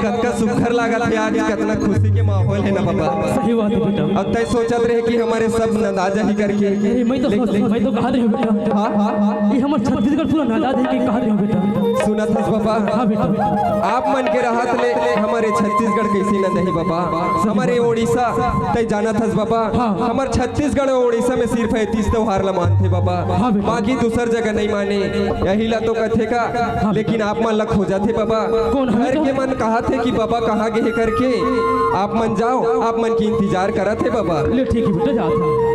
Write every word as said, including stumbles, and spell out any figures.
कतका सुघर लागत हे आज, कतना खुशी के माहौल हे ना बाबा। सही बात है बेटा। अब तय सोचत रहे कि हमर सब नंदा जाही करके। अरे मैं तो सोच, मैं तो कहा रही हूँ बेटा। हाँ, हाँ, हाँ। ये हमर छत्तीसगढ़ पूरा नंदा जाही के कहा रही हूँ बेटा। सुनत हस बाबा, हाँ बेटा। आप मन के रहत ले हमर छत्तीसगढ़ कैसे नंदही बाबा, हमर उड़ीसा तय जानत हस बाबा। हाँ। हमर छत्तीसगढ़ अउ उड़ीसा में सिर्फ ए तीज त्योहार ला मानथे बाबा, हाँ बेटा। बाकी दूसर जगह नहीं माने। यही ला तो कथे का, लेकिन आप मन ला खोजत हे बाबा। कौन है घर तो? के मन कहत हे कि बाबा कहाँ गे हे करके। आप मन जाओ, आप मन के इंतजार करत हे बाबा। ले ठीक है बेटा, जात हूँ।